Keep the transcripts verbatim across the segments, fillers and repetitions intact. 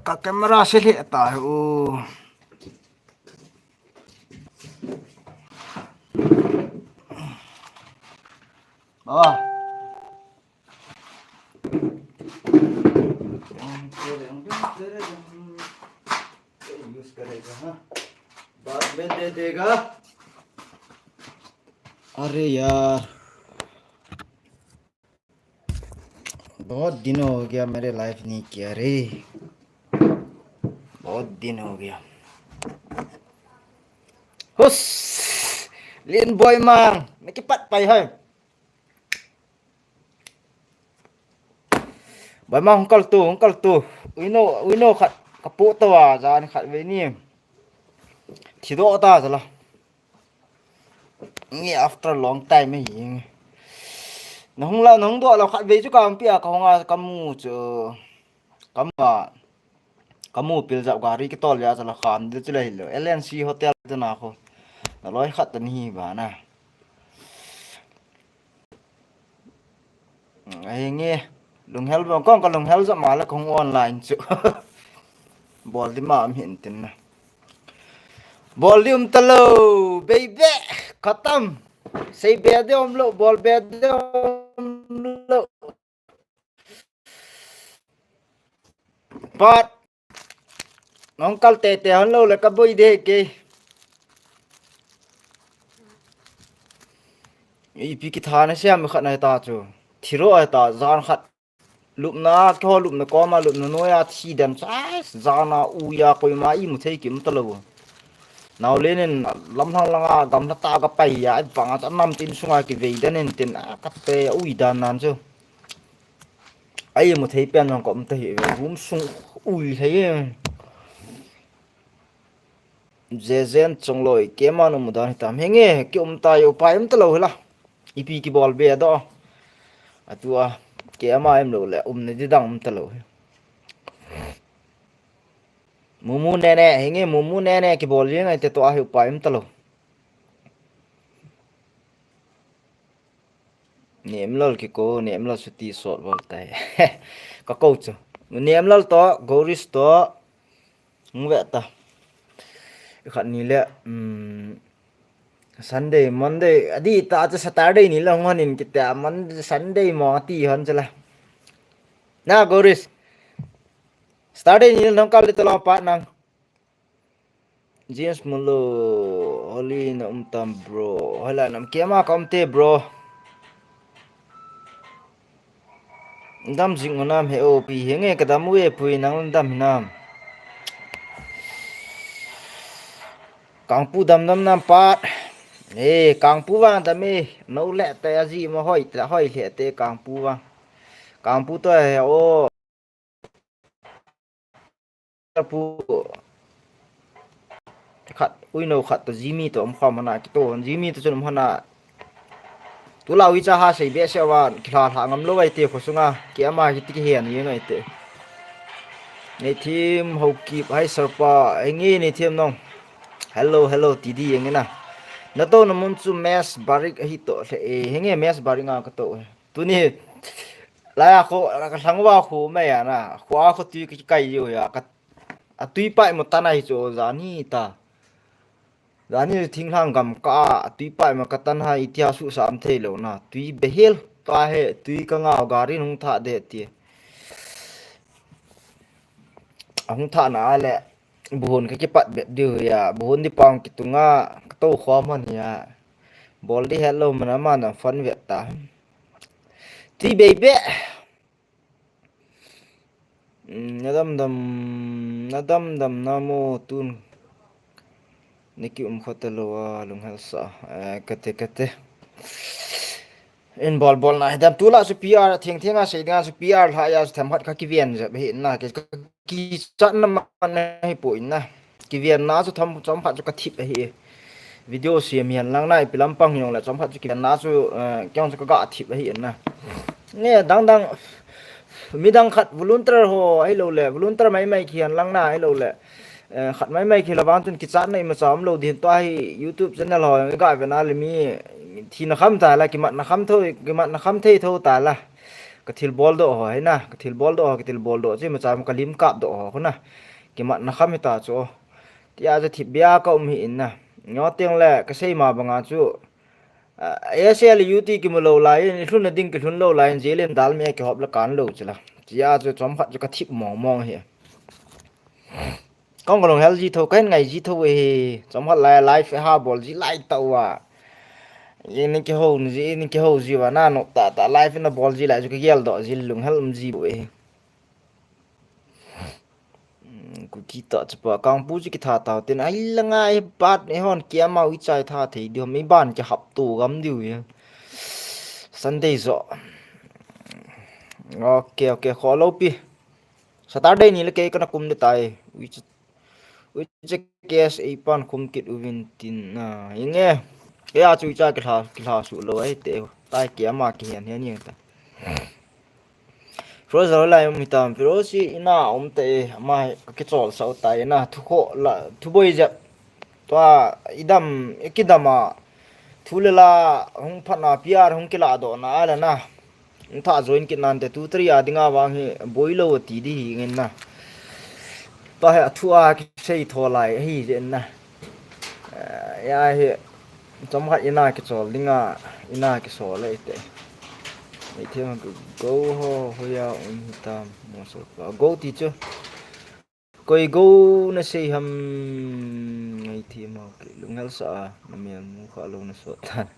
Ka camera se lheh ta hi u. Baba. Use करेगा, हाँ। बाद में दे देगा। अरे यार। बहुत दिन हो गया मैंने लाइव नहीं किया रे। बहुत दिन हो गया। Hus! Lin Boy Mang, nakipat pai hoi. Boy Mang hung kal tu, hung kal tu. Uino, uino khat kapu to a, jan khat ve ni. Thidoh ta jala. Nge after long time hi. Nahung la, nahung doh la khat ve chu ka hung pia ka hung a ka mu chu. Ka mu a. Ka mu pil jap gari kitol ya jala kham de chu le hilo. L N C hotel te na kho. Na loi khat ta ni ba na. Ahi nge, lunghel bang kong ka lunghel jama la kong online chu. Bol di ma um hin tin na. Bol di um talo, baby, khatam. Sei be de um lo, bol be de um lo. Pat. Nong kal tete hon lo le ka boi de ke. Ipi kithana siam khat na ta chu. Thiro ta jan khat. Lupna, keiho lupna koma, lupna noya thi dan cha, jana uya koima imu thei kim talo. Nau lenin lamlhang langa gamla ta ka pai ya, ai banga cha nam tin sunga kivei dan in tin, a, ka pe ui dan nan chu. Ai mu thei pen jong ka um ta hi ve, room sung ui thei e. Jejen Chongloi, keima na mu dan hitam. Henge, ki um ta yo, upai um ta lo hi la. Ipi kibol be do. Atua, keima em lo le, umna di dang um ta lo hi. Mumu nene, henge, mumu nene, kibol jeng ai te to a hi upai um ta lo. Nemlal kiko, Nemlal suti sot bol tai. Ka ko chu. Nemlal to, Goris to, hung ve ta. Khat ni le, um, Sunday, Monday, adi ta chu Saturday ni le hung hanin kiti a, Monday, Sunday mo ti hon chu la. Na, Goris. Saturday ni le nong kal le to lo pa nang. James Mulo, holi na um tam bro. Hola nam keima ka um te bro. Dam jing u nam he o pi henge ka dam u e pui nang dam hinam. Kangpu dam dam nam pat. E, Kangpu vang dam e. No le te aji mo hoi te hoi le te Kangpu vang. Kangpu to he o. Pu khat, uino khat to Jimmy to um kham hana kito, Jimmy to chun um hana. Tula ui cha ha sei be se wa, kila la ngam lo ai te kho sunga, ki ama ki tiki hian ye ngai te. Nei thim ho kip hai sarpa, engi nei thim nong. Hello, hello, T D engina. Na to na mun chu Mes Barik ahi to le e, henge Mes Barik nga ka to. Tuni, laya kho, ka thangwa kho mai ana, kho a kho tui ka kai yo ya, ka, a tui pai mo tan ahi chu jani ta. Jani thinglhang gam ka, a tui pai mo ka tan ha itia su sam thei lo na, tui behel, ta he, tui ka nga gari nung tha de ti. A hung tha na le, buhun ka kipat bet diu ya, buhun di pang kitunga, ka to khwa man ya. Bol di hello mana mana fan vet ta. Ti baby. Mm, na dam dam, na dam dam na mo tun. Niki um khota lo a, lung hel sa. Eh, kate, kate. In bol bol na, dam tula su P R, thing thing a sei dinga su P R lha ya su tham hat ka kivian je, be na ke, ki chat na man hi po in na. Kivian na chu tham chom phat chu ka thip ahi. Video siam hian lang nai pilam pang jong le chom khat chu kivian na chu, eh, kyong chu ka ga thip ahi na. Nge dang dang midang khat volunteer ho ahi lo le, volunteer mai mai kian lang na ahi lo le. Eh, khat mai mai kila vang chun kichat na ima cham lo din to ahi YouTube channel ho ga ve na le mi thina kham ta la kimat na kham tho, kimat na kham thei tho ta la. Ka thil bol doh ho hi na, ka thil bol doh ho, ka thil bol doh chu ima cha ma ka lim kap doh ho khu na. Kimatna kham hita chu. Tia chu thipbeh a ka um hi in na. Nyo teng le ka sei ma banga chu, ah, A S L U T kimu lou lai in, i lhunna ding kilhun lou lai in, jail in dalmi a kihop le kan lou chu la. Tia chu chomkhat chu ka thip mong mong hi. Kong ka lunghel ji tho, ka hin ngai ji tho e. Chomkhat lai live ha bol ji lai tauva. Ini kihou ji, ini kihou ji uva, na nop tah tah live na bol ji lai chu ka gel doh ji, lunghel um ji bu e. Hmm, Kuki tah chu pa, Kangpu chu kitha tau tin, ai la ngai pat, eihon kiama u ichai tha thei diu, mi ban kihap tu gam diu e. Sunday jo. Ok, ok, kho lou pi. Saturday ni le kei kana kum de tai. Uicha, uicha case ei pan kum kit uvin tin na. Inge. Kei a chu uicha kilha, kilha su lou ai te. Tai kiama kihen hen ing ta. Frozen lai um hitam. Firosi ina um te. Ama ka kichol sau tai na. Thu kho la, thu boi jep. Tua, i dam, i kidam a, thu le la hung phatna, P R hung kilah dohna a le na. Hung thah join kit nante, tu tari a dinga vang hi boi lou ti di hi ngen na. Tua hi a thu a kisei tho lai hi jen na. Eh, ya hi, chomkhat ina kichol dinga, ina kisol le te. Ei thiam go ho, hoya um hitam, mo so pa. Go ti chu. Koi go na sei ham, ngai thi mau ke, lunghel sa a, na mel mu kha lou na sot tan.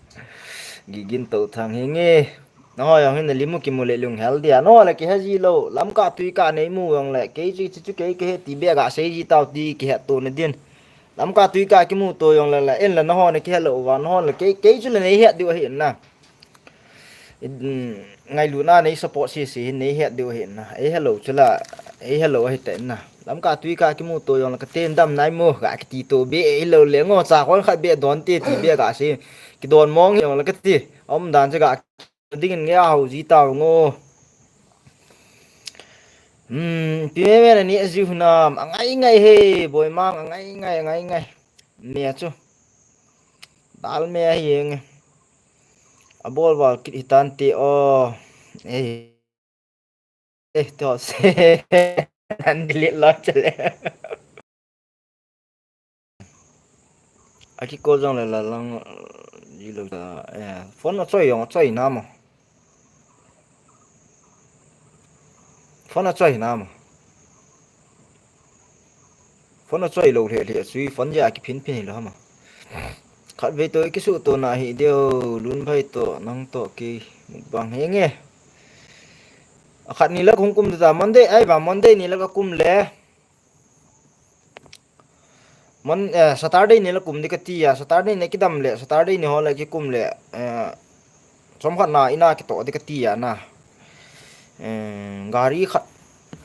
Gigin to thang hi nge. Na ho jong hin na limu kimu le lunghel dia. No le kihe ji lou, lam ka tui ka nei mu jong le, kei chi chi chu kei ke he ti be ga sei ji tau ti kihe to na din. Lam ka tui ka kimu to jong le le, en le na ho na kihe lou va, na ho le kei, kei chu le nei he diu ahi na. I, mm, ngailutna nei support sese hin nei het diu ahi na. Ei hello chula, ei hello ahi ta na. Lam ka tui ka kimu to jong la ka ten dam nai mo, ka kiti to be ei lo le ngo cha kon khat be don te ti be ka si. Kidon mong jong la ka ti. Om dan che ka ding in nge a hau ji ta ngo. Hmm, pi me me na ni a ji hu nam, a ngai ngai he, boi mang, a ngai ngai, a ngai ngai. Me chu. Dal me a hi nge. A bol val kit hi tan te o. Eh. Eh, to se. An delete lo chale. A ki call jong le la lang ji lo ta. Eh, phone a choi jong a choi na mo. Phone a choi na mo. Phone a choi lo hle hle a chui phone ja ki phin phin hi lo hama. Khat ve to ki su to na hi deu lun bhai to nang to ki mukbang he nge. A khat ni la kung kum ta Monday ai ba Monday ni la ka kum le. Mon, eh, Saturday ni la kum di ka ti a, Saturday ni kidam le, Saturday ni ho le ki kum le, eh, chom khat na ina kito di ka ti a na. Eh, gari khat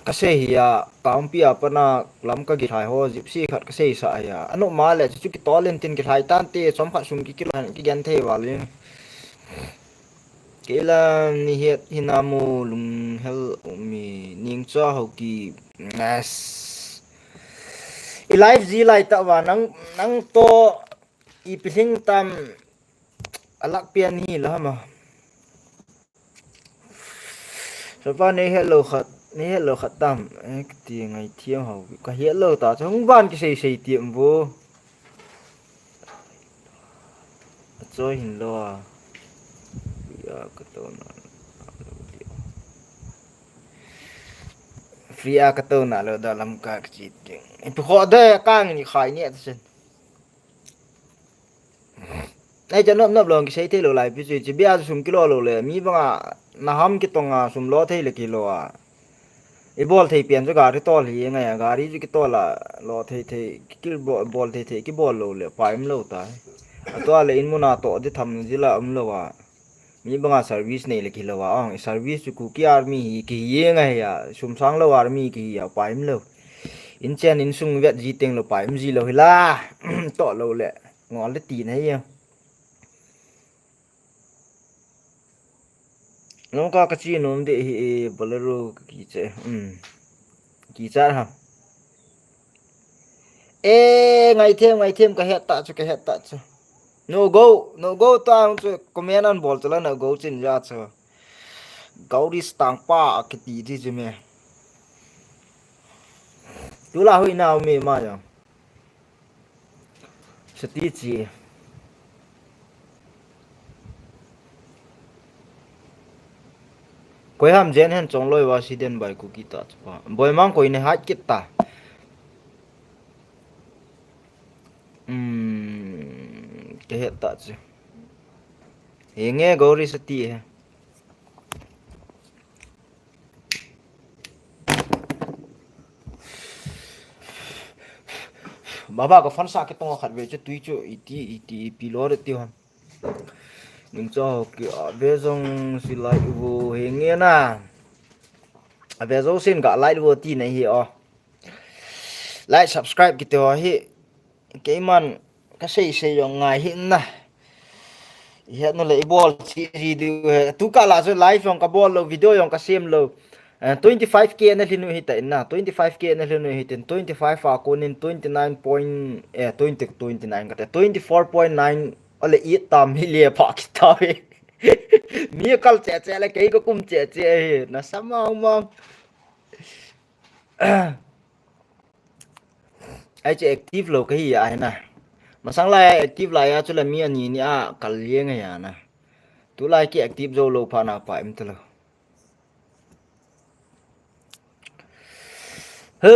ka sei hi a, Kangpi a pana lam ka gilhai ho, Gypsy khat ka sei sa hi a. Ano ma le, chu chu kitol in tin gilhai tan te, chom khat sum ki kilo han ki gen thei val in. Kei la ni het hi na mu lung hel umi ning cha ho ki nas. I live ji lai ta va nang, nang to i piling tam alak pian hi la ma. Sapa nei het lo khat, nei het lo khat tam. Eh, ti ngai thiam ho. Ka het lo ta, chong ban ki sei sei tiam bu. A choi hin lo a. Free a ka to na lo di. Free a ka to na lo da lam ka chi ting. Ipi kho de ka ngi khai ni a sen. Ai cha nop nop lo ki sei thei lo lai pi chu chi bia sum kilo lo le. Mi banga na ham ki tonga sum lo thei le kilo a. I bol thei pian chu gari tol hi ngai a, gari chu kitol a, lo thei thei, ki bol, bol thei thei, kibol lo le, pai um lo ta. A tua le in muna to di tham ji la um lo a. Mi banga service nei le kilo a, ong, i service chu Kuki Army hi, ki hi ngai a, sum sang lo Army ki hi a, pai um lo. In chen in sung vet ji teng lo, pai um ji lo hi la, to lo le, ngol le ti na hi a. Lungka ka chi nom de hi e, Bolero ka ki che. Um. Ki cha ha. E, ngai them, ngai them, ka het ta chu, ka het ta chu. No go, no go ta chu, comment an bol chu la no go chin ja chu. Gauri Stangpa kiti di jime. Tula hui nau mi ma ya. Sati chi. Koi ham jen hen chong loi wa si den bai ku kita chapa. Boi mang koi ne hat kita. Hmm, ke het ta chi. Henge Gauri Sati he. Baba ka fan sa ke tong khat ve chu tui chu iti iti pi lo de ti hon. Ning cho ki a ve jong si lai u henge na. A ve jong sin ga lai u ti nei hi o. Like, subscribe kiti ho hi. Keiman ka sei sei jong ngai hi na. He no le i bol chi ji diu he. Tu ka la chu live jong ka bol lo, video jong ka sem lo. Eh, twenty five K na lhinu hi ta in na. Twenty five K na lhinu hi tin. Twenty five a konin twenty nine point, eh, twenty, twenty nine ka te. Twenty four point nine ole i tam hi le pha ki ta ve. Mi kal che che le kei ko kum che che hi. Na sa mau mau. Ai che active lo ka hi a hi na. Masang lai active lai a chu la mi ani ni a kal ye ngai a na. Tu lai ki active zo lo pha na pa im ta lo. He.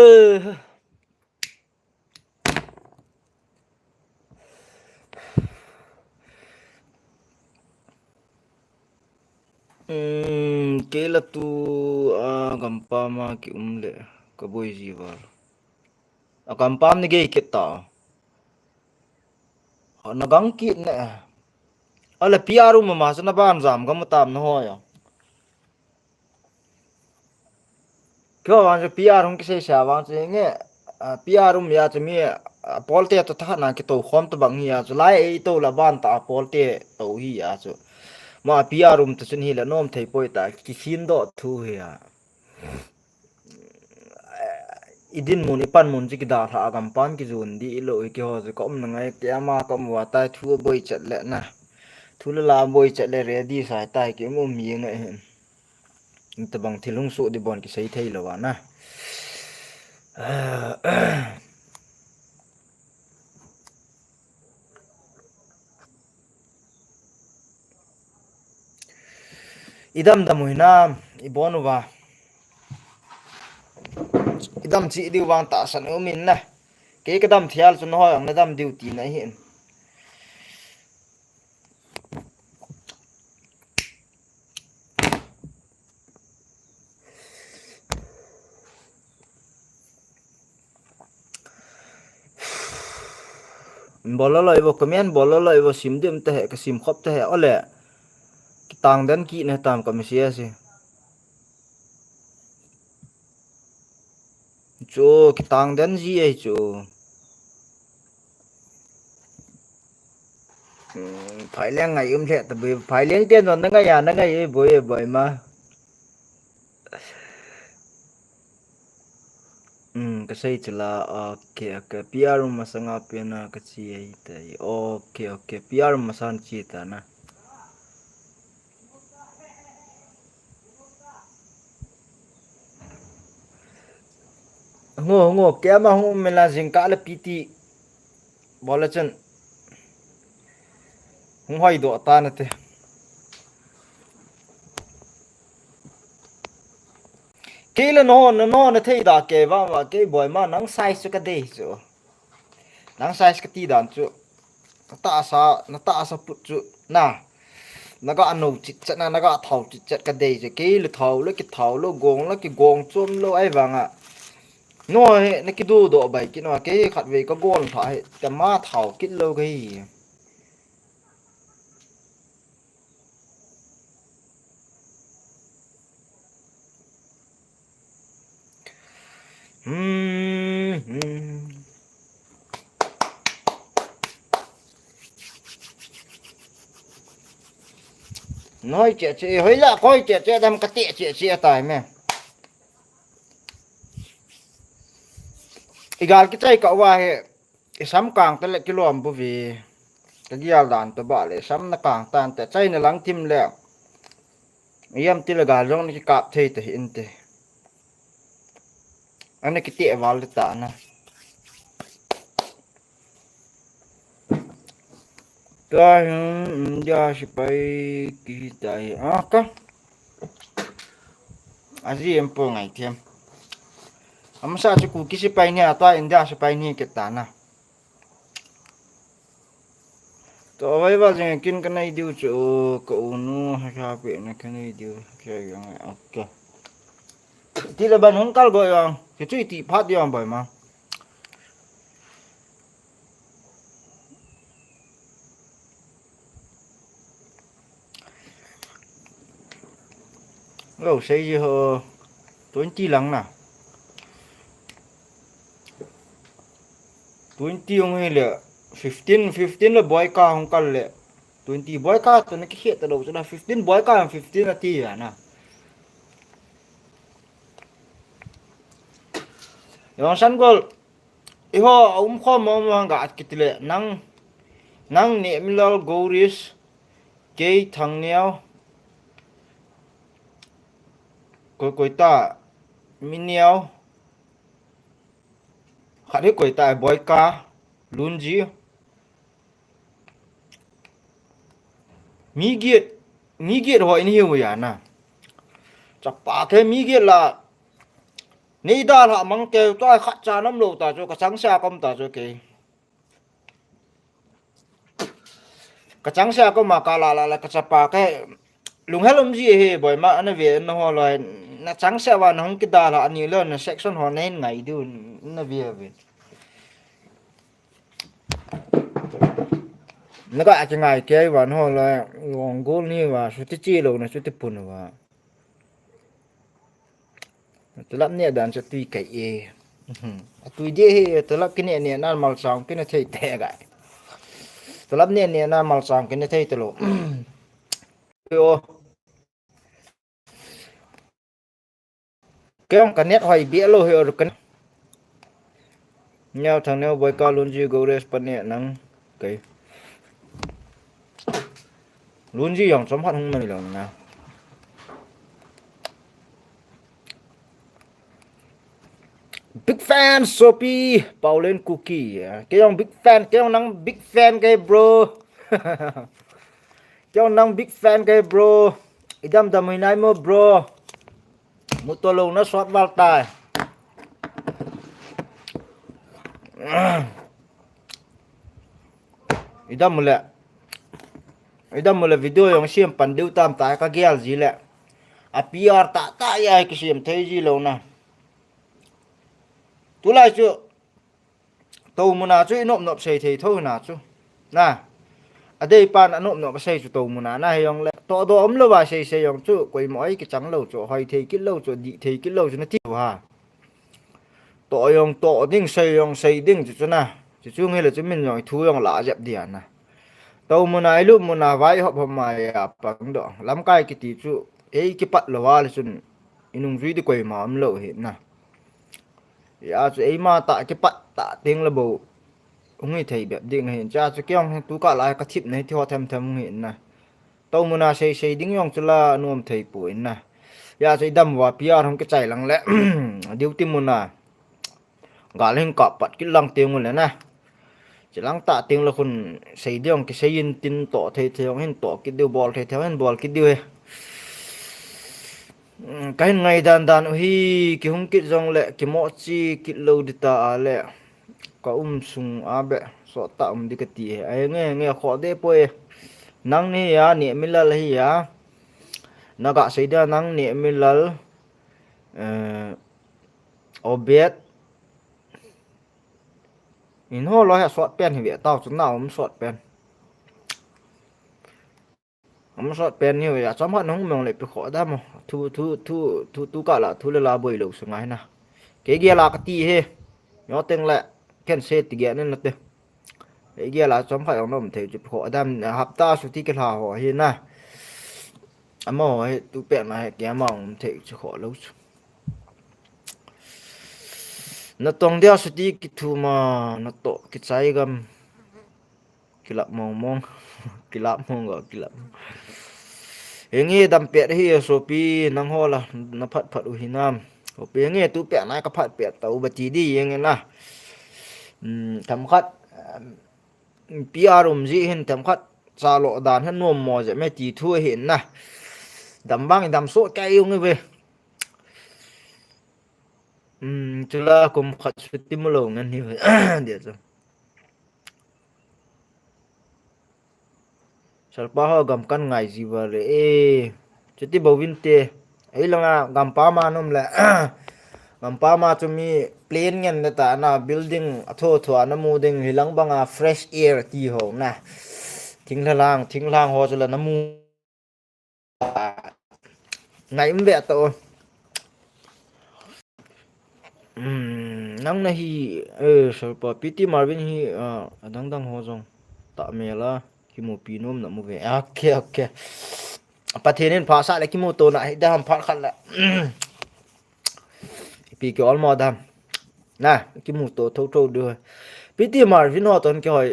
Hmm, kei la tu a gampam a ki um le ka boi ji val. A gampam ni gei kit ta. Na gang kit ne. Ala P R um ma sa na ban jam ka mu tam na ho ya. Kio vang chu P R hung kisei sa vang chu nge, ah, P R um ya chu mi, ah, polte to tha na kito khom to bang hi ya chu lai ei to la ban ta polte to hi ya chu. Ma P R um to chun hi la nom thei poi ta ki khin do thu hi ya. I din mun i pan mun chu ki da tha gam pan ki jun di i lo i ki ho chu ka um na ngai ke ama ka um wa tai thu boi chat le na. Thu la la boi chat le ready sai tai ki um um yi ngai hin. Tabang thil hung suh di bon kisei thei lou a na. I dam dam u hinam, i bon uva. I dam chi diu vang tahsan um in na. Kei ka dam thial chu na hoi ang na dam diu ti na hin. Bol loi vo, comment bol loi vo, sim dim te he, ka sim khop te he, ole. Kitang den ki ne tam ka mi sia si. Chu, kitang den ji e chu. Hmm, phai leng ngai um lheh ta boi, phai leng te non na ngai a, na ngai e boi e boi ma. Hmm, ka sei chila, okay, okay. P R um masanga pena ka chi e tai. Okay, okay. P R um masan chi ta na. Ngo, ngo, kei ama hung um mela jingkah le P T. Bol le chun. Hung hoi doh ta na te. Kei le no, no, no, na thei da kei va, va, kei boi ma, nang size chu ka dei chu. Nang size ka ti dan chu. Na tahsa, na tahsa put chu. Na. Na ga no chit chat na, na ga thau chit chat ka dei chu. Kei le thau le ki thau lo, gong le ki gong chom lo, ai vang a. No he, na ki du do bai ki no, kei khat ve ka gol tha he, ka ma thau kit lo ka hi. Hmm, hmm. Noi che che, hoi la koi che che, dam ka te che che tai me. I gal ki chai ka wa he. I sam kang ta le kilom bu vi. Ka gial dan to ba le, sam na kang tan te, chai na lang thim le. Ijam tile gal jong nakikap thei tahih inte. Ana kiti val ta na. Tua hin India sepai kihi tai. Ah, ka. Aji em po ngai thiam. Amasa chu Kuki sepai ni a tua India sepai ni kit ta na. Tua vai val jeng kin kanei diu chu ka unu ha pe na kanei diu. Okay. Tile ban hung kal go jong. Kichu iti phat jong bai ma. Lo, sei ji ho twenty lang na. Twenty hung hi le, fifteen, fifteen le boy ka hung kal le. Twenty boy ka to na ki het lo chu na fifteen boy ka fifteen ati ya na. Yong san gol. Iho, a um khom mong mong ga at kiti le, nang, nang Nehmilal Gouris, Kei Thangneo, koi koi ta, Mineo, khat hi koi ta, Boika, Lunji, mi giet, mi giet ho in hiu ya na. Chapa ke mi giet la, Nei dalha mang kei, tua khat cha nam lo ta chu, ka chang sia kom ta chu kei. Ka chang sia kom ma ka la la la ka chapa ke. Lunghel um ji he boy ma ana ve na ho loi. Na chang sia va na hung ki dalha ani lo na section ho nei ngai diu na ve ve. Na ka a ki ngai kei va na ho loi. Wong gol ni va, su ti chi lo na su ti pun va. Tulap neh dan chu tui kai e. Mhm. A tui deh hi, tulap kineh neh nan malchang kineh thei te gai. Tulap neh neh nan malchang kineh thei te lo. Yo. Kei jong ka net hoi beh lo hi or kan. Neo Thangneo, Boika, Lunji, Gores, Pane, nang. Kei. Lunji jong chom khat hung nai lo na. Big fan, Sopi, Paulen Kuki. Kei jong big fan, kei jong nang big fan kei, bro. Kei jong nang big fan kei, bro. Idam dam hi nai mo, bro. Muto lo na sot val tai. Idam mule. Idam mule video jong siam pan diu tam tai ka gial ji le. A P R ta ta ya ki siam thei ji lo na. Tulai chu. Tou muna chu i nop nop sei thei tho na chu. Na. A dei pan a nop nop a sei chu tou muna na he jong le. To do om lo va sei sei jong chu. Koi mo ai ki chang lo chu. Hoi thei kit lo chu. Di thei kit lo chu na ti ha. To jong to ding sei jong sei ding chu chu na. Chu chu nge le chu min jong thu jong la jep dia na. Tou muna i lu muna vai hop hop ma ya pang do. Lam kai ki ti chu. Ei ki pat lo va le chun. I nung jui di koi ma om lo he na. Ya chu eima ta kipat ta ting le bo. Hung hi thei bep ding hin cha chu kei jong tu ka lai ka thip nei thi ho them them hung hi na. Tou muna sei sei ding jong chu la nuam thei pu in na. Ya chu i dam va P R hung ki chai lang le. Duty muna. Gal hin ka pat ki lang ting le na. Chilang ta ting le khun sei diu ki sei in tin to thei thei hin to ki diu bol thei thei hin bol ki diu he. Ka hin ngai dan dan u hi ki hung kit jong le ki mo chi kit lo di ta a le ka um sung a be so ta um di ka ti he. Ai nge nge kho de poi. Nang ni ya ni mi lal hi ya. Na ga sei dia nang ni mi lal. Eh, Obet. In ho lo ha sot pen hi ve tau chu na um sot pen. Um sot pen hi ve ya chom ha nung mong le pi kho da mo. Thu thu thu thu tu ka la thu le la boi lo su ngai na. Ke ge la ka ti he. Yo teng le ken se ti ge nen na te. Ei gel a chom khat jong nom thei chu kho dam hapta suti kila ho hi na. Amaho hi tu pet ma hi kei ama um thei chu kho lo chu. Na tong dia suti kithu ma na to kichai gam. Kilap mong mong. Kilap mong go kilap. Henge dam pet hi sopi nangho la na phat phat u hinam. Sopi henge tu pet na ka phat pet tau ba ti di henge na. Hmm, themkhat, um, P R um ji hin themkhat cha lo dan han nom mo je me ti thu hin na. Dam bang dam so kai ung ve. Um, chula kum khat chuti mu lo ngan hi ve. Dia chu. Salpa ho gam kan ngai ji va le e. Chuti bo vin te. Ei langa gampa ma nom le. Gampa ma chu mi plain ngen le ta na building a tho tho a na mu ding hi lang banga fresh air ti ho na. Thinglang, thinglang ho chu la na mu. Ngai um ve ta o. Hmm, nang na hi, eh, Salpa, P T Marvin hi, ah, adang dang ho jong ta mela, kimupi nom na mu ve. Okay, okay. Pathen in phasah le kimu to na hi dam phat khat le. Ipi ki olmo dam. Na, kimu to tho tho du. P T Marvin ho ton kihoi,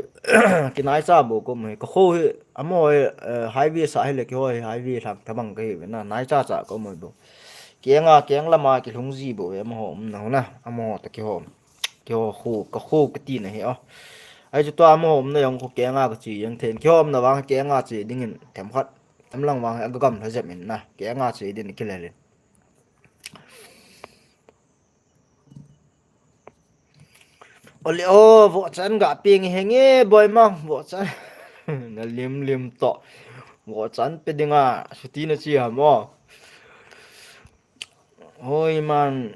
kinai cha bo ko mai. Ka kho hi, amo hi, eh, highway sa hi le kihoi, highway lang tabang ka hi ve na, nai cha cha ko mai bo. Kenga, keng lama kilhung ji bo ve mo ho um na ho na, amo ho ta kiho. Kiho khu, ka khu ka ti na hi o. Ai chu to amo ho um na jong khu kenga ka chi jeng then. Kiho um na vang kenga chi ding in themkhat. Themlang vang hi aga gam lha jep in na. Kenga chi din kilel in. Ole o, vohchan ga peng henge, boimang, vohchan. Na lim lim to. Vohchan pe dinga, suti na chi ham o. Hoi man,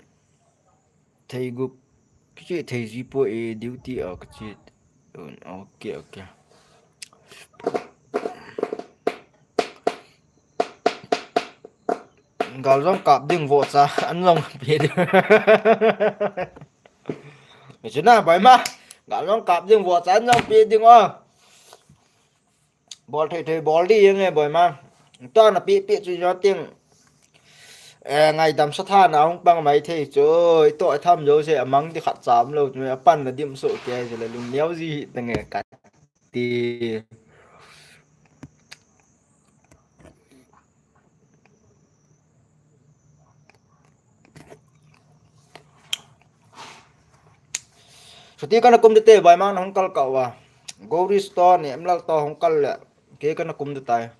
thei gup, kichi thei ji po e, duty a kichi. Okay, okay. Gal jong kap ding vohcha, an jong pe ding. Chuna, boima, gal jong kap ding vohcha, an jong pe ding o. Bol thei thei, bol di jeng e, boima. Tua na pe pe chu jo ting. Eh, ngaidam sa tha na hung pang mai thei chu. I to i tham jo se, amang di khat cham lo chu, apan na dim so ke, je la lung neo ji hi ta nge ka ti. Chuti kana kum dite, boima na hung kal ka wa. Gauri Store ni, Emlal to hung kal le. Ke kana kum ditai.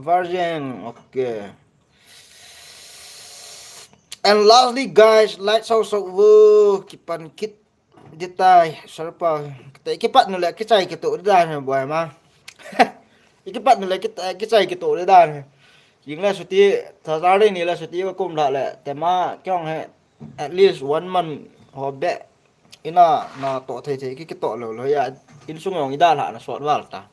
Virgin, okay. And lastly, guys, like, so, so, wo, kipan kit, ditai, Salpa, te kipat nu le, kichai kitu, ditai, boima. Kipat nu le, kichai kitu, ditai. Jing le suti, Saturday ni le suti va kum la le, tema, kyong he, at least one month ho be, ina, na to thei thei, ki, ki to lo lo ya, insung jong ida la na sot val ta.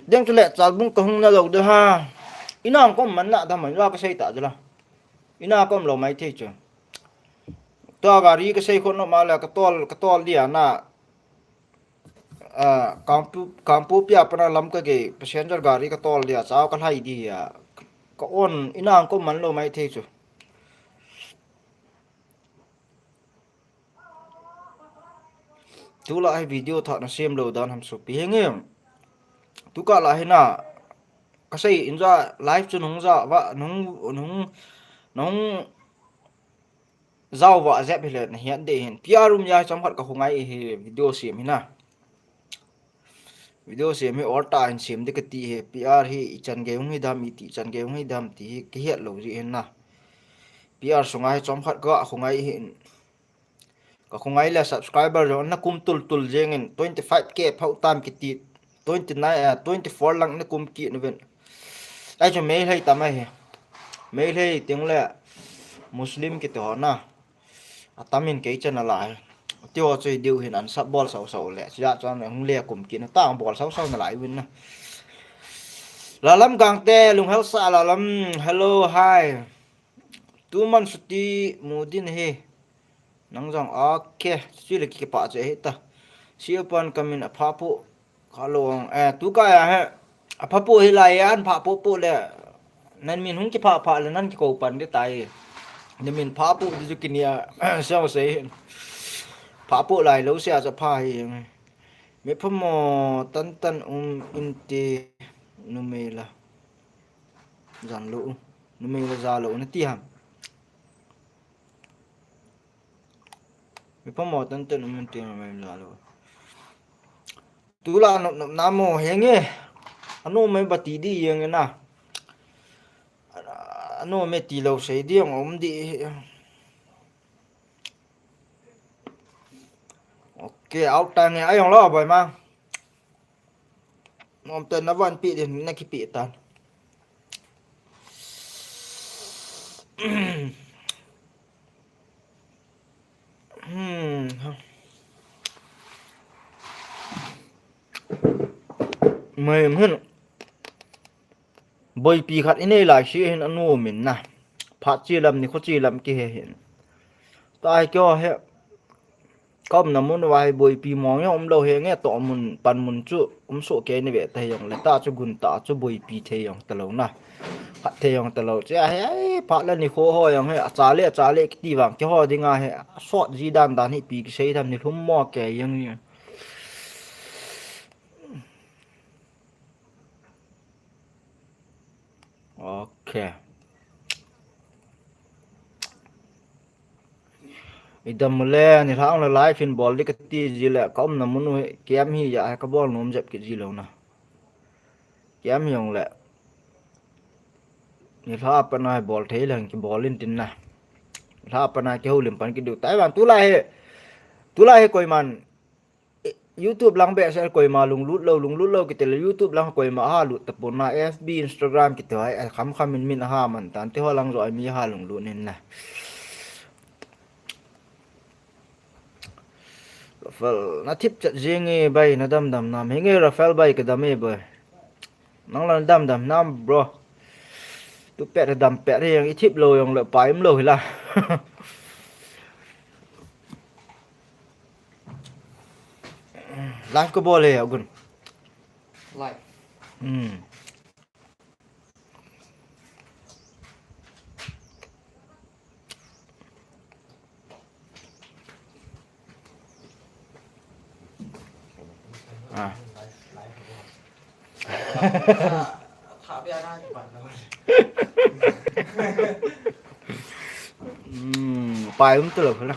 Deng chu le, chalbung ka hung na lo de ha. Ina kom man na da man, wa ka sei ta de la. Ina kom lo mai thei chu. Tua gari ka sei khon no ma le ka tol, ka tol dia na. Ah, Kangpu, Kangpokpi a pana lam ka gei, passenger gari ka tol dia, chao ka lhai dia. Ka on, ina ko man lo mai thei chu. Tula hi video tha na sem lo dan ham su pi henge. Tuka la hi na, ka sei in ja live chu nung ja va, nung, nung, nung Zau va zep hi le na hiat de hin. P R um ya chom khat ka khungai hi video sem hi na. Video sem hi or ta hin sem de ka ti hi. P R hi i chan ge hung hi dam, i ti chan ge hung hi dam ti hi ki hiat lo ji hin na. P R sunga hi chom khat ka khungai hin. Ka khungai le subscriber jo na kum tul tul jeng in twenty five K phau tam ki ti. Twenty nine, ah, twenty four lang na kum ki nu ven. Ai chu Meitei tam ai he. Meitei ting le Muslim ki to na. A tam in kei chan a lai. Ti ho chu diu hin an sap bol sau sau le. Chu ya chuan hung le kum ki na tang bol sau sau na lai win na. Lalam Gangte, lunghel sa Lalam, hello, hi. Tuman suti mu din hi. Nang jong, okay. Chuti le kipa che hi ta. Siapan kamin a pha pu. Kalong, eh, tu kaya he. Apha po hi lai an pha po po le. Nan min hung kipha pha le nan kikou pan de tai. Ni min pha po di ju kinia, siang sei. Pha po lai lo sia sa pha hi. Mi phamo tan tan um inte numei la. Jan lo. Numei la ja lo na ti ham. Mi phamo tan tan um inte numei la ja lo. Tula nop nop na mo henge. Ano me bati di yeng na. Ano me ti lo sei di yong um di. Okay, out ta nge ayong lo boy ma. Nom ten na van pi din na kipi tan. Hmm. Mai hin. Boipi khat inei lai si hin anu min na. Phat chi lam ni kho chi lam ki he hin. Tai kyo he. Ka umna mun uva hi boipi mong jong umlou henge, toh mun, pan mun chu um soh kei ni ve ta hijong le, ta chu gun ta chu boipi thei jong talou na. Khat thei jong talou. Che a he, ai, phat le nikho ho jong he, acha le, acha le kiti vang, keiho dinga he, asot ji dan dan hi ipi kisei tham ni lhum mo kei jong hi. Okay. Idam le, nilhah le live in bol di kati ji le, ka umna mun u hi, kem hi ja, ka bol nom jep kit ji lou na. Kem hi jong le. Nilhah a pat na bol thei leng kibol in tin na. Nilhah a pat na kihoulim pan kit diu. Taiwan tulai hi, tulai hi koiman, eh, YouTube lang behseh koima lunglut lou, lunglut lou kiti le YouTube lang koima aha lut tapon na, F B, Instagram kiti ho, eh, kham kham in min aha man tan, ti ho lang jo mi aha lunglut in na. Rafael, na thip chat jing e bai, na dam dam nam. Henge Rafael bai, ka dam e bai. Nang la na dam dam nam, bro. Tu pet dam pet hi jong i thip lou jong le pai um lou hi la. Live ka bol e, agun. Live. Hmm. Ah. Hmm, pai um tu lou la.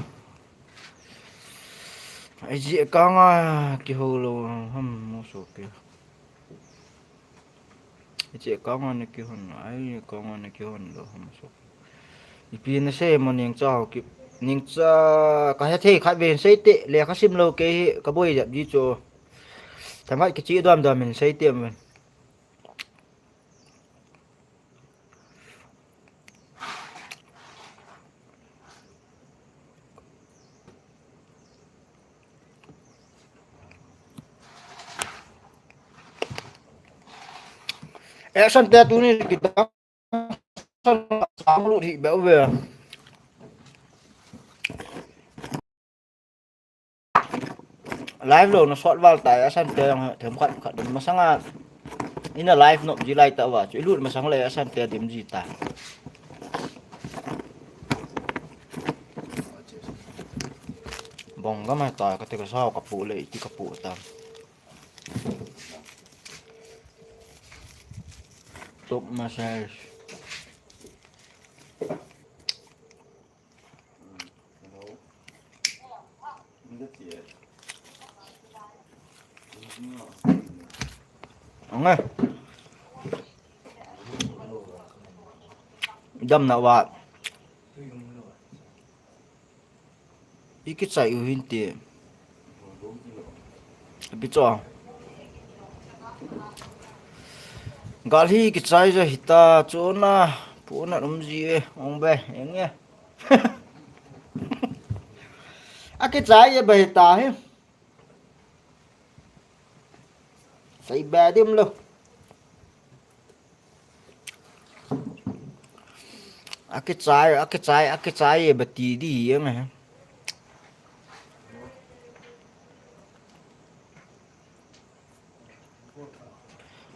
Ai ji ka nga kihou lou ham mo so ke. Hiche account a na kihon, ai, account a na kihon lou ham so. Ipi na sei mo Ningcha ho ki, Ningcha ka hethei khat ven sei te, lekha sim lou kei hi ka boi jep ji chu. Themkhat kichi dom dom in sei te men. Action te tuni kita sam lut hi beu ve. Live lou na sot val tai, asan te jong themkhat khat dum masanga. Ina live nop ji lai ta va chu, ilut masang le asan te dim ji ta. Bong ga ma ta ka te ka sao ka pu le iti ka pu ta. Top massage. Ang eh. Dam na wa. I kichai u hin ti. Api cho. Gal hi kichai ja hita chuna puna um ji e ong be eng e. A kichai e be hita hi. Sai be dim lo. A kichai, a kichai, a kichai e bati di yang e.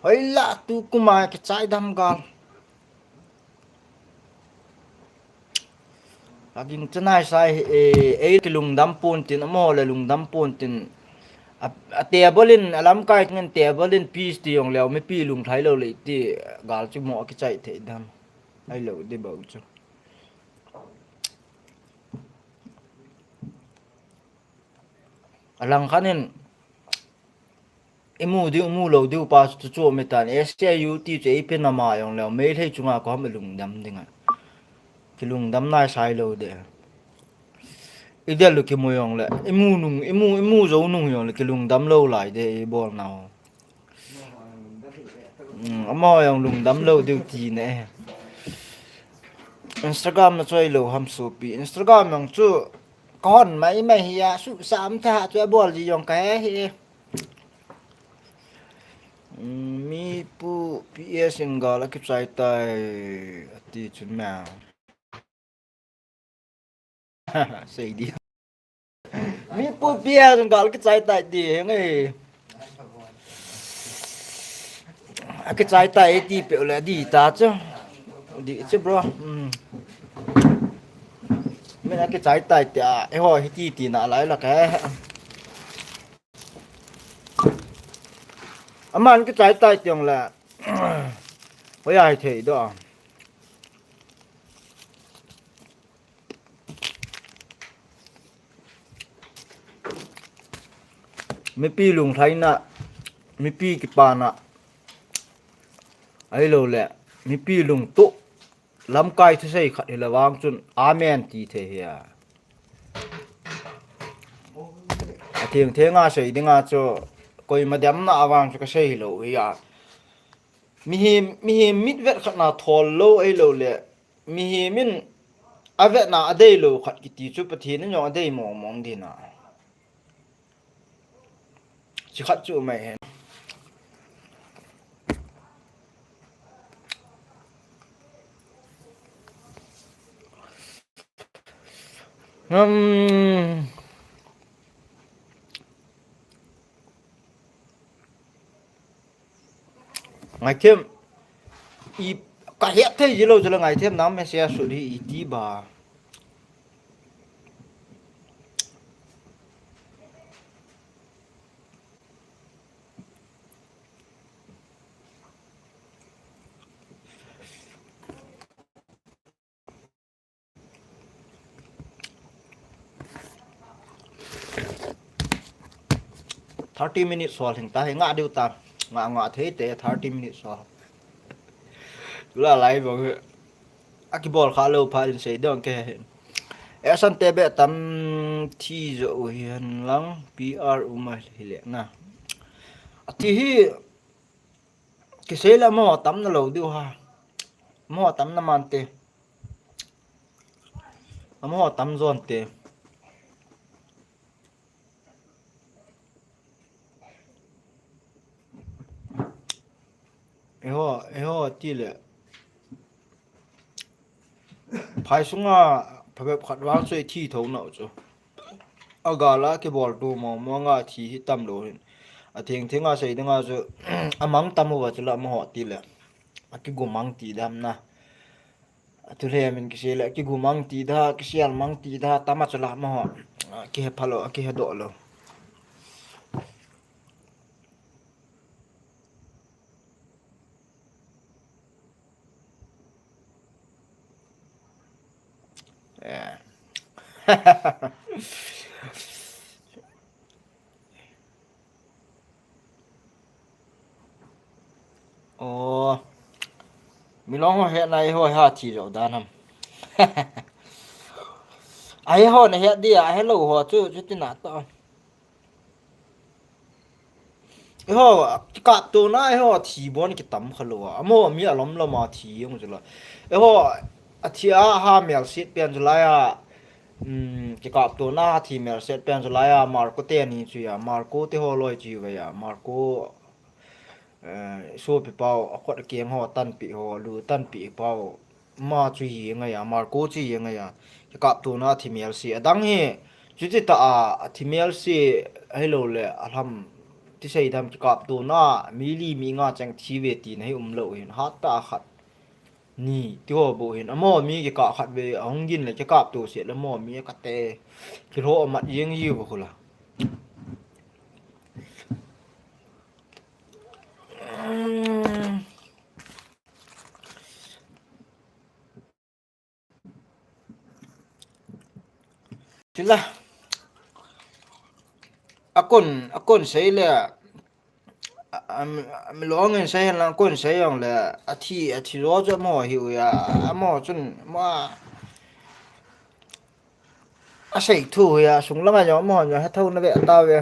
Hoilah tu kuma kichai dam gal. Aging chanai sai, eh, ei kilungdam pon tin, amo le lungdam pon tin. A, a table in, a lamkai ngin table in peace ti jong leo, mipi lunglhai lou le ti, gal chu mo kichai thei dam. Ai lou di bou chu. Alang khan in, imu diu, imu lou diu pa chu chu mi tan, S K U T chu ei pen ama jong leo, Meitei chunga ko ham lungdam dinga. Kilungdam nai sai lou de. Idel lu kimu jong le, imu nung, imu, imu jou nung jong le, kilungdam lou lai de, ibol nau. Hmm, ama jong lungdam lou diu ti ne. Instagram na choi lou ham supi. Instagram jong chu kahon mai mai hi a, su sam tha chu abol ji jong kahe hi. Hmm, mi pu P S in gal akichai tai ati chu ma. Sei di. Mi pu P S in gal kichai tai ti heng e. Akichai tai ti pe le di ta chu. Di chu bro. Hmm. Min akichai tai ti a, eiho hiti ti na lai la ke. Aman kichai tai ti jong le. Hoiya hithei do. Mipi lunglhaina, mipi kipana, ahilou le, mipi lungtup, lamkai thusei khat hile vang chun, amen ti thei hi a. Atheng thenga sei dinga chu, koima demna a vang chu kasei hilou hi a. Mihem, mihem mitvet khat na thol lou ahilou le, mihem in avetna adei lou khat kiti chu Pathen in jong adei mong mong dina. Chi khat chu mai hen. Hmm. Ngaithem. I, kahet thei ji lou chu la ngaithem nam message sut hi iti ba. Thirty minutes sol hing ta, hi nga diu ta. Nga, nga thei te thirty minutes sol. Tula lai bang hi. Akibol kha lou phat in sei dong ke hi. Esan te be tam thi jo u hi hen lang P R u ma hi le na. Ati hi kisei la mo tam na lou diu ha. Mo tam na man te. Amaho tamjon te. Eiho, eiho tile. Phai sunga phabep khat vang chu ithi thou nau chu. Agal a kibol tu mo mo nga thi hi tam lou hin. Atheng theng a sei ding a chu amang tam uva chu la amaho tile. Akigumang ti dam na. Atu le min kisei le, kigumang ti da, kisial mang ti da, tama chu la amaho. Kihe phalo, kihe doh lo. Eh. O, milong ho hetna eiho ha thi jo dan ham. Eiho na het dia, hello ho chu, chu tina to. Eiho, kap to na eiho thi bon kitam kha lo a. Amo mi alom lom a thi jong chu la. Eiho, athi a ha mel sit pen chu la ya. Um, kikap to na thi mel set pen chu la ya, Marco te ni chu ya, Marco te ho loi chu ve ya, Marco, eh, sopi pau, akot akeng ho, tanpi ho, lu tanpi pau, ma chu hi ngai ya, Marco chu hi ngai ya, kikap to na thi mel si, adang hi, chu ti ta a, thi mel si, hello le, alham, Ti sei dam kikap to na, mi li mi nga cheng thi ve tina hi um lou hin, hat ta khat. Ni, ti ho bou hin, amo mi kikap khat ve, ahung gin le kikap to se le amo mi kate, kilho amat jeng ji vo khula. Chula. Akon, akon sei le, a, a, a, mi long in sei hen lang akon sei jong le, athi, athi lo chu amo hi u ya, amo chun, ma, asei thu u ya, sung langa jong amo jong, he thou na ve, ta ve.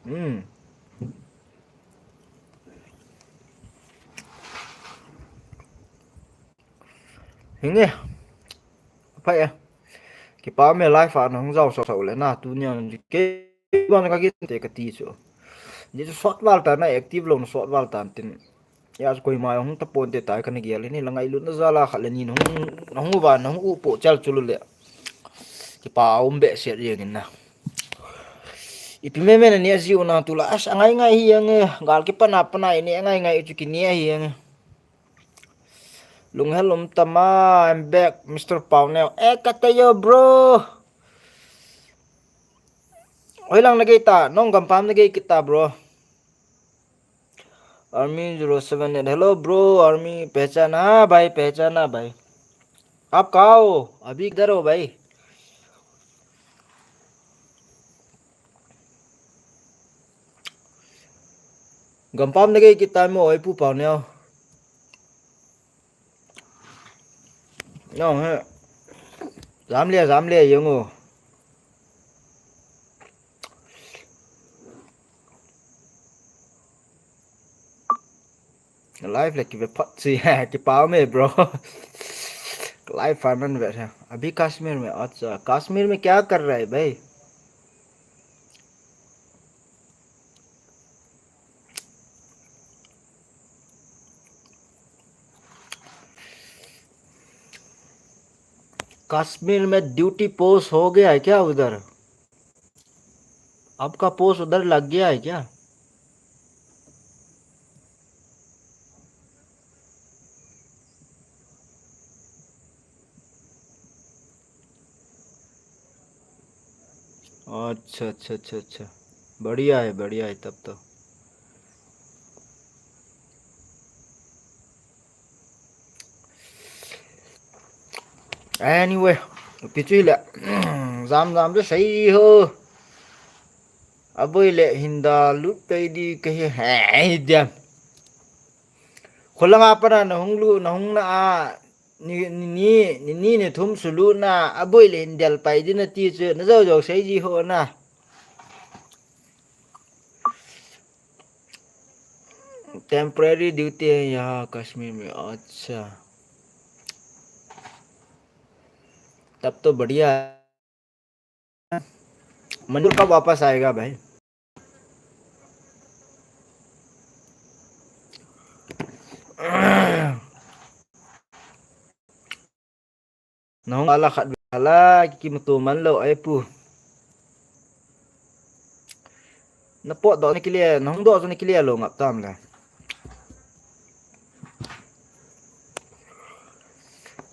Hmm. Hinge. Pai e. Kipa me life a nahung jao sau sau le na tu nia ke ban ka gin te ka ti chu. Ni chu sot val ta na active lo na sot val ta tin. Ya koima hung ta pon te tai ka ni gel ni la ngailutna jal a khat le ni hung hung va hung u po chal chu le. Kipa um be se ri ngin na. Ipi me me na ni a ji u na tu la as angai ngai hi ang e. Gal ki pana pana ni angai ngai chu ki ni a hi ang e. Lunghel um tama, I'm back, Mister Pauneo. Eh, katayo, bro. Oi lang na gei ta, nong gampam na gei kita, bro. Army zero seven eight. Hello, bro. Army, pehchana, bhai, pehchana, bhai. Aap kahan ho? Abhi kidhar ho, bhai? Gampam na gei kita mo, oi pu Pauneo. Nong he. Jam le, jam le, yung o. Live le kive phat si, kipa me, bro. Live fan man ve. अभी कश्मीर में, अच्छा, कश्मीर में क्या कर रहा है भाई? कश्मीर में ड्यूटी पोस्ट हो गया है क्या उधर? आपका पोस्ट उधर लग गया है क्या? अच्छा, अच्छा, अच्छा, अच्छा। बढ़िया है, बढ़िया है तब तो। Anyway, pichu le, jam jam chu sei ho. Aboi le hinda lut pai di kahi, he, he, dia. Kholanga pana nahung lu, nahung na a, ni, ni, ni, ni, ni, ni thum sulu na, aboi le hindel pai di na ti chu, na jo jo sei ji ho na. Temporary duty hai yahan Kashmir mein, acha. Tab to badhiya hai. Manipur kab wapas aayega bhai? Nahung ala khat hala kimuto man lou ai pu. Na pot doh na kile, nahung doh chu na kile lou ngap tam le.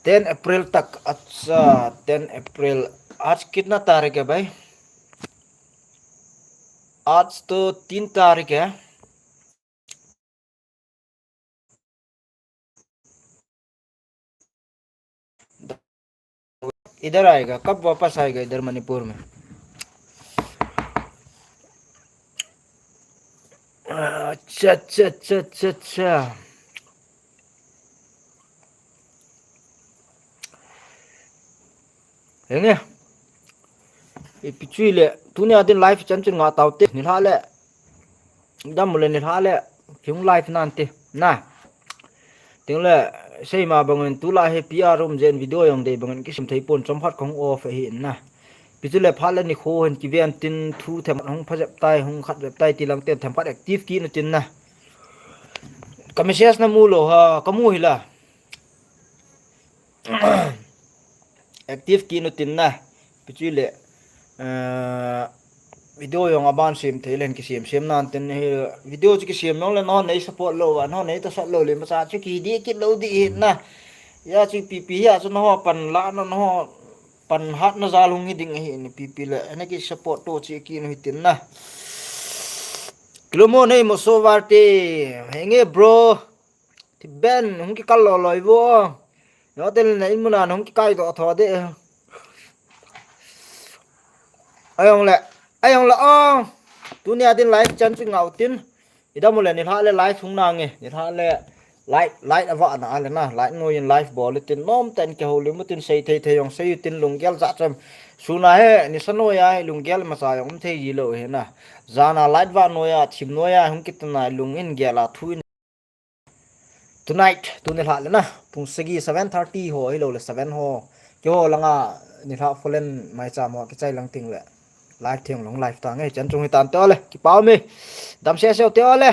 Ten April tak, acha, ten April. आज कितना तारीख है भाई? आज तो तीन तारीख है. इधर आएगा, कब वापस आएगा इधर मणिपुर में? अच्छा, अच्छा, अच्छा, अच्छा, अच्छा. Henge. Ipi chu le, tunia din live chan chun nga tau te, nilhah le. Dam le nilhah le, hung live nan te, na. Tin le, seima bangin tulai hi P R um jen video jong dei bangin kisim thei pon chomkhat kahung off ahi na. Ipi chu le phat le nikho hin kiven tin thu themkhat hung pha jep tai, hung khat jep tai ti lang ten themkhat active kit na tin na. Ka message na mu lou ham, ka mu hi la. active kit un tin na. Pichu le, eh, video jong aban sem thei le kisem sem nan tin hi, video chu kisem jong le nahon nei support lou va, nahon nei tahsan lou le imacha chu kidih kit lou ding ahi na. Hijeh chun ipi ipi hia chu nangho panlah na, nangho panhatna jal hung hi ding ahi na, ipi ipi le na kisupport to cheh kit un hitin na. Kilom o nei mo so varte, henge bro. Thi ben hung kikal loi loi vo. Yo tel na in muna hung kikai doh tho de. Ajong le, ajong le o. Tunia din live chan chu ngau tin. Idam u le nilhah le live hung nange. Nilhah le light, light avah na le na. Light noiyin live bol tin nomtah in kihoulim u tin, sei thei thei jong sei u tin, lunggel jachat. Sun a hi nisa noiya hi lunggel imacha jong um thei ji lou ahi na. Jan a light vah noiya, thim noiya hung kit na, lung in gel a thu in. Tonight, tuni nilhah le na, pung sagi, seven thirty ho, hilou le seven ho. Keiho langa nilhah folen maicham ho kichai lang ting le live theng lung live tange, chan chung hitan te o le, kipa ume. Dam sese u te o le.